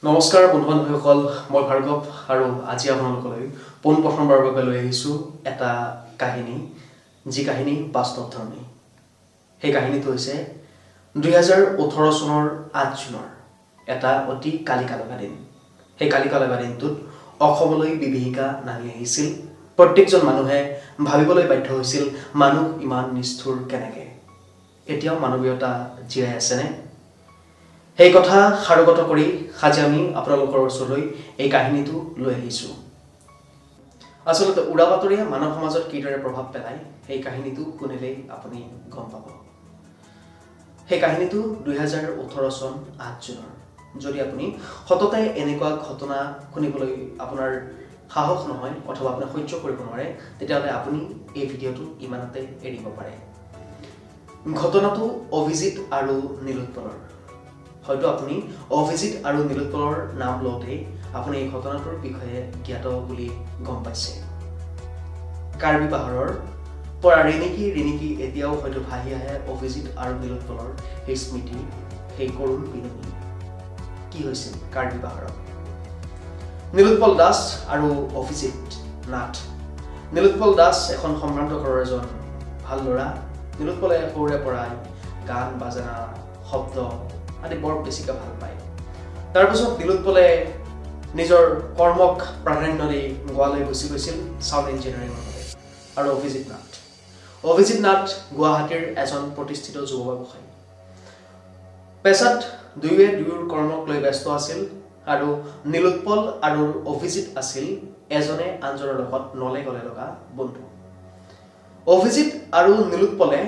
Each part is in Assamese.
নমস্কাৰ বন্ধু বান্ধৱীসকল, মই ভাৰ্গৱ আৰু আজি আপোনালোকলৈ পোনপ্ৰথমবাৰৰ বাবে লৈ আহিছোঁ এটা কাহিনী, যি কাহিনী বাস্তৱধৰ্মী। সেই কাহিনীটো হৈছে 2018 চনৰ 8 জুনৰ এটা অতি কালিকা লগা দিন। সেই কালিকা লগা দিনটোত অসমলৈ বিভীষিকা নামি আহিছিল। প্ৰত্যেকজন মানুহে ভাবিবলৈ বাধ্য হৈছিল, মানুহ ইমান নিষ্ঠুৰ কেনেকৈ? এতিয়াও মানৱীয়তা জীয়াই আছেনে? সেই কথা সাৰোগত কৰি আজি আমি আপোনালোকৰ ওচৰলৈ এই কাহিনীটো লৈ আহিছোঁ। আচলতে উৰা বাতৰিয়ে মানৱ সমাজত কিদৰে প্ৰভাৱ পেলায় সেই কাহিনীটো শুনিলেই আপুনি গম পাব। সেই কাহিনীটো 2018 চন 8 জুনৰ। যদি আপুনি সততে এনেকুৱা ঘটনা শুনিবলৈ আপোনাৰ সাহস নহয় অথবা আপুনি সহ্য কৰিব নোৱাৰে, তেতিয়াহ'লে আপুনি এই ভিডিঅ'টো ইমানতে এৰিব পাৰে। ঘটনাটো অভিজিত আৰু নীলোৎপলৰ। হয়তো আপুনি অভিজিত আৰু নীলোৎপলৰ নাম লওঁতেই আপুনি এই ঘটনাটোৰ বিষয়ে জ্ঞাত বুলি গম পাইছে। কাৰ্বি পাহাৰৰ পৰা ৰিণিকি ৰিণিকি এতিয়াও হয়তো ভাহি আহে অভিজিত আৰু নীলোৎপলৰ সেই স্মৃতি, সেই কৰুণ বিননি। কি হৈছিল কাৰ্বি পাহাৰত? নীলোৎপল দাস আৰু অভিজিত নাথ। নীলোৎপল দাস এখন সম্ভ্ৰান্ত ঘৰৰ এজন ভাল ল'ৰা। নীলোৎপলে সৰুৰে পৰাই গান বাজনা শব্দ আদি বৰ বেছিকৈ ভাল পায়। তাৰপিছত নীলোৎপলে নিজৰ কৰ্মক প্ৰাধান্য দি গোৱালৈ গুচি গৈছিল চাউণ্ড ইঞ্জিনিয়াৰিঙৰ বাবে। আৰু অভিজিত নাথ, অভিজিত নাথ গুৱাহাটীৰ এজন প্ৰতিষ্ঠিত যুৱ ব্যৱসায়ী। পেছাত দুয়োৱে দুয়োৰ কৰ্মক লৈ ব্যস্ত আছিল আৰু নীলোৎপল আৰু অভিজিত আছিল এজনে আনজনৰ লগত নলে গলে লগা বন্ধু। অভিজিত আৰু নীলোৎপলে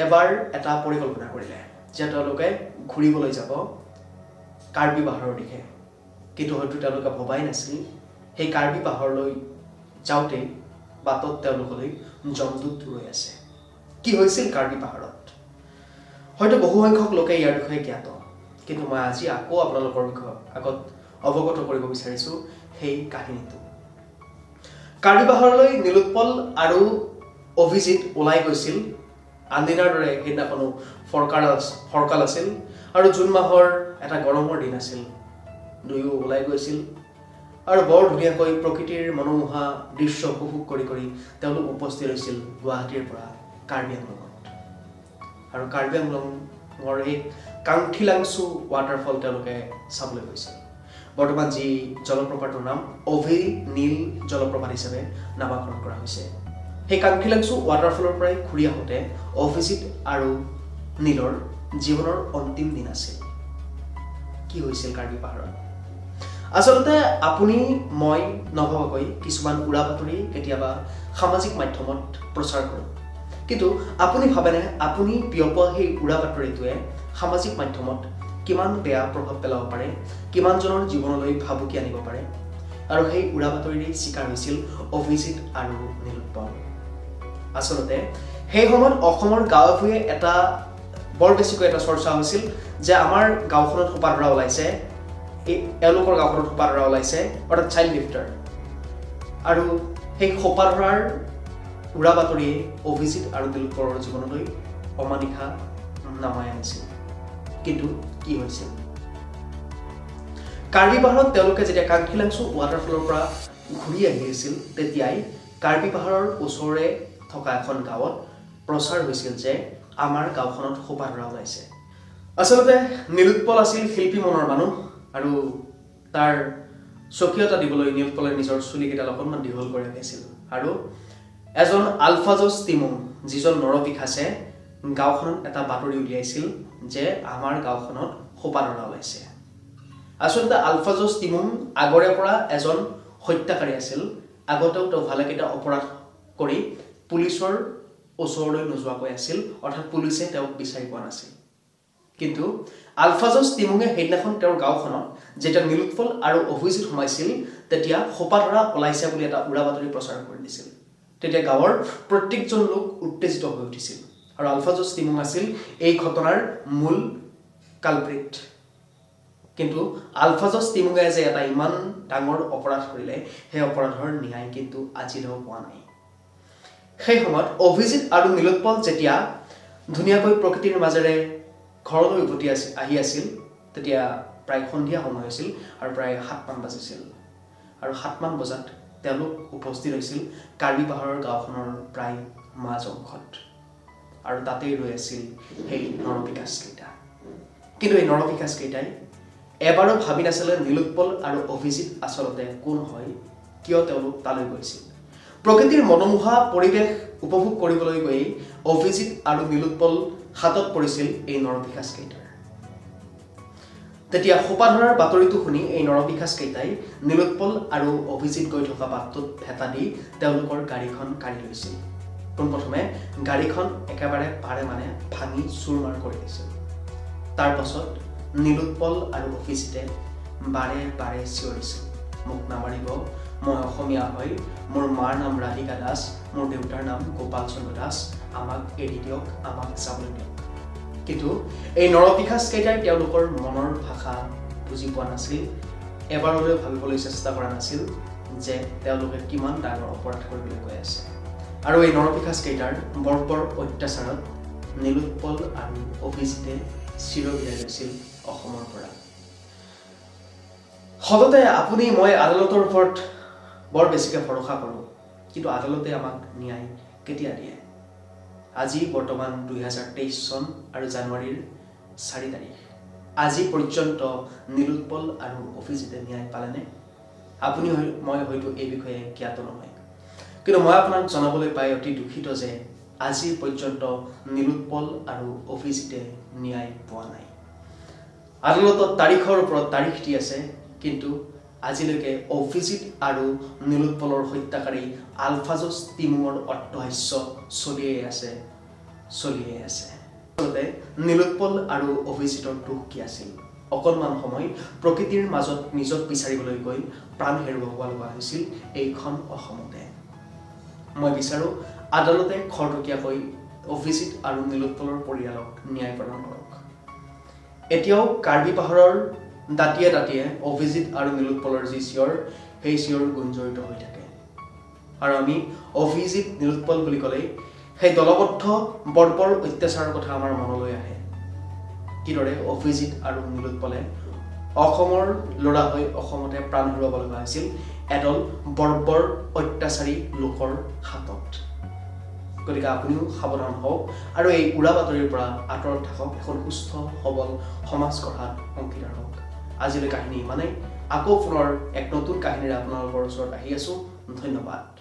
এবাৰ এটা পৰিকল্পনা কৰিলে যে তেওঁলোকে ঘূৰিবলৈ যাব কাৰ্বি পাহাৰৰ দিশে। কিন্তু হয়তো তেওঁলোকে ভবাই নাছিল সেই কাৰ্বি পাহাৰলৈ যাওঁতেই বাটত তেওঁলোকলৈ যমদূত ৰৈ আছে। কি হৈছিল কাৰ্বি পাহাৰত হয়তো বহুসংখ্যক লোকে ইয়াৰ বিষয়ে জ্ঞাত, কিন্তু মই আজি আকৌ আপোনালোকৰ বিষয়ে আগত অৱগত কৰিব বিচাৰিছোঁ সেই কাহিনীটো। কাৰ্বি পাহাৰলৈ নীলোৎপল আৰু অভিজিত ওলাই গৈছিল। আনদিনাৰ দৰে সেইদিনাখনো ফৰকাল আছিল আৰু জুন মাহৰ এটা গৰমৰ দিন আছিল। দুয়ো ওলাই গৈছিল আৰু বৰ ধুনীয়াকৈ প্ৰকৃতিৰ মনোমোহা দৃশ্য উপভোগ কৰি কৰি তেওঁলোক উপস্থিত হৈছিল গুৱাহাটীৰ পৰা কাৰ্বি আংলঙত। আৰু কাৰ্বি আংলঙৰ এই কাংথিলাংচু ৱাটাৰফল তেওঁলোকে চাবলৈ গৈছিল। বৰ্তমান যি জলপ্ৰপাতৰ নাম অভিনীল জলপ্ৰপাত হিচাপে নামাকৰণ কৰা হৈছে, সেই কাংথিলাংচু ৱাটাৰফলৰ পৰাই ঘূৰি আহোঁতে অভিজিত আৰু নীলৰ জীৱনৰ অন্তিম দিন আছিল। কি হৈছিল কাৰ্বি পাহাৰত? আচলতে আপুনি মই নভবাকৈ কিছুমান উৰা বাতৰি কেতিয়াবা সামাজিক মাধ্যমত প্ৰচাৰ কৰোঁ, কিন্তু আপুনি ভাবেনে আপুনি বিয়পোৱা সেই উৰা বাতৰিটোৱে সামাজিক মাধ্যমত কিমান বেয়া প্ৰভাৱ পেলাব পাৰে, কিমানজনৰ জীৱনলৈ ভাবুকি আনিব পাৰে? আৰু সেই উৰা বাতৰিৰেই চিকাৰ হৈছিল অভিজিত আৰু নীলোৎপল। আচলতে সেই সময়ত অসমৰ গাঁৱে ভূঞে এটা বৰ বেছিকৈ এটা চৰ্চা হৈছিল যে আমাৰ গাঁওখনত সোপা ধৰা ওলাইছে, এই এওঁলোকৰ গাঁওখনত সোপা ধৰা ওলাইছে, অৰ্থাৎ চাইল্ড লিফ্টাৰ। আৰু সেই সোপা ধৰাৰ উৰা বাতৰিয়ে অভিজিত আৰু নীলোৎপলৰ জীৱনলৈ অমানিশা নামাই আনিছিল। কিন্তু কি হৈছিল কাৰ্বি পাহাৰত? তেওঁলোকে যেতিয়া কাংথিলাংচু ৱাটাৰফলৰ পৰা ঘূৰি আহি আছিল, তেতিয়াই কাৰ্বি পাহাৰৰ ওচৰৰে থকা এখন গাঁৱত প্ৰচাৰ হৈছিল যে আমাৰ গাঁওখনত সোপা ধৰা ওলাইছে। আচলতে নীলোৎপল আছিল শিল্পী মনৰ মানুহ আৰু তাৰ স্বকীয়তা দিবলৈ নীলোৎপলে নিজৰ চুলিকেইডাল অকণমান দীঘল কৰি ৰাখিছিল। আৰু এজন আলফাজছ তিমুং, যিজন নৰপিশাচে গাঁওখনত এটা বাতৰি উলিয়াইছিল যে আমাৰ গাঁওখনত সোপা ধৰা ওলাইছে। আচলতে আলফাজছ তিমুং আগৰে পৰা এজন হত্যাকাৰী আছিল। আগতেও তেওঁ ভালেকেইটা অপৰাধ কৰি পুলিচৰ ওচৰলৈ নোযোৱাকৈ আছিল, অৰ্থাৎ পুলিচে তেওঁক বিচাৰি পোৱা নাছিল। কিন্তু আলফাজছ তিমুঙে সেইদিনাখন তেওঁৰ গাঁওখনত যেতিয়া নীলোৎপল আৰু অভিজিত সোমাইছিল, তেতিয়া সোপা ধৰা ওলাইছে বুলি এটা উৰা বাতৰি প্ৰচাৰ কৰি দিছিল। তেতিয়া গাঁৱৰ প্ৰত্যেকজন লোক উত্তেজিত হৈ উঠিছিল আৰু আলফাজছ তিমুং আছিল এই ঘটনাৰ মূল কালপ্ৰিট। কিন্তু আলফাজছ তিমুঙে যে এটা ইমান ডাঙৰ অপৰাধ কৰিলে, সেই অপৰাধৰ ন্যায় কিন্তু আজিলৈও পোৱা নাই। সেই সময়ত অভিজিত আৰু নীলোৎপল যেতিয়া ধুনীয়াকৈ প্ৰকৃতিৰ মাজেৰে ঘৰলৈ উভতি আহি আছিল, তেতিয়া প্ৰায় সন্ধিয়া সময় হৈছিল আৰু প্ৰায় 7মান বাজিছিল। আৰু 7মান বজাত তেওঁলোক উপস্থিত হৈছিল কাৰ্বি পাহাৰৰ গাঁওখনৰ প্ৰায় মাজ অংশত আৰু তাতেই ৰৈ আছিল সেই নৰপিশাচকেইটা। কিন্তু এই নৰপিশাচকেইটাই এবাৰো ভাবি নাছিলে নীলোৎপল আৰু অভিজিত আচলতে কোন হয়, কিয় তেওঁলোক তালৈ গৈছিল। প্ৰকৃতিৰ মনোমোহা পৰিৱেশ উপভোগ কৰিবলৈ গৈয়ে অভিজিত আৰু নীলোৎপল হাতত পৰিছিল এই নৰপিশাচকেইটাৰ। তেতিয়া সোপাধৰাৰ বাতৰিটো শুনি এই নৰপিশাচকেইটাই নীলোৎপল আৰু অভিজিত গৈ থকা বাটটোত ভেটা দি তেওঁলোকৰ গাড়ীখন কাঢ়ি লৈছিল। পোনপ্ৰথমে গাড়ীখন একেবাৰে পাৰে মানে ভাঙি চুৰমাৰ কৰি দিছিল। তাৰ পাছত নীলোৎপল আৰু অভিজিতে বাৰে বাৰে চিঞৰিছিল, মোক নামাৰিব, মই অসমীয়া হয়, মোৰ মাৰ নাম ৰাধিকা দাস, মোৰ দেউতাৰ নাম গোপাল চন্দ্ৰ দাস, আমাক এৰি দিয়ক, আমাক যাবলৈ দিয়ক। কিন্তু এই নৰপিশাচকেইটাই তেওঁলোকৰ মনৰ ভাষা বুজি পোৱা নাছিল, এবাৰলৈও ভাবিবলৈ চেষ্টা কৰা নাছিল যে তেওঁলোকে কিমান ডাঙৰ অপৰাধ কৰিবলৈ গৈ আছে। আৰু এই নৰপিশাচকেইটাৰ বৰ্বৰ অত্যাচাৰত নীলোৎপল আৰু অভিজিতে চিৰবিদায় লৈছিল অসমৰ পৰা। সততে আপুনি মই আদালতৰ ওপৰত বৰ বেছিকৈ ভৰসা কৰোঁ, কিন্তু আদালতে আমাক ন্যায় কেতিয়া দিয়ে? আজি বৰ্তমান 2023 চন আৰু জানুৱাৰীৰ 4 তাৰিখ। আজি পৰ্যন্ত নীলোৎপল আৰু অভিজিতে ন্যায় পালেনে? আপুনি মই হয়তো এই বিষয়ে জ্ঞাত নহয়, কিন্তু মই আপোনাক জনাবলৈ পাই অতি দুখিত যে আজি পৰ্যন্ত নীলোৎপল আৰু অভিজিতে ন্যায় পোৱা নাই। আদালতত তাৰিখৰ ওপৰত তাৰিখ দি আছে, কিন্তু আজিলৈকে অভিজিত আৰু নীলোৎপলৰ হত্যাকাৰী আলফাজছ টিমুঙৰ অট্টহাস্য চলিয়েই আছে, চলিয়েই আছে। আচলতে নীলোৎপল আৰু অভিজিতৰ দুখ কি আছিল? অকণমান সময় প্ৰকৃতিৰ মাজত নিজক বিচাৰিবলৈ গৈ প্ৰাণ হেৰুৱাব লগা হৈছিল এইখন অসমতে। মই বিচাৰোঁ আদালতে খৰতকীয়াকৈ অভিজিত আৰু নীলোৎপলৰ পৰিয়ালক ন্যায় প্ৰদান কৰক। এতিয়াও কাৰ্বি পাহাৰৰ দাঁতিয়ে দাঁতিয়ে অভিজিত আৰু নীলোৎপলৰ যি চিঞৰ, সেই চিঞৰ গুঞ্জৰিত হৈ থাকে। আৰু আমি অভিজিত নীলোৎপল বুলি ক'লেই সেই দলবদ্ধ বৰ্বৰ অত্যাচাৰৰ কথা আমাৰ মনলৈ আহে। কিদৰে অভিজিত আৰু নীলোৎপলে অসমৰ ল'ৰা হৈ অসমতে প্ৰাণ হেৰুৱাব লগা হৈছিল এদল বৰ্বৰ অত্যাচাৰী লোকৰ হাতত। গতিকে আপুনিও সাৱধান হওক আৰু এই উৰা বাতৰিৰ পৰা আঁতৰত থাকক, এখন সুস্থ সবল সমাজ গঢ়াত অংশীদাৰ হওক। আজিলৈ কাহিনী ইমানেই। আকৌ পুনৰ এক নতুন কাহিনীৰে আপোনালোকৰ ওচৰত আহি আছোঁ। ধন্যবাদ।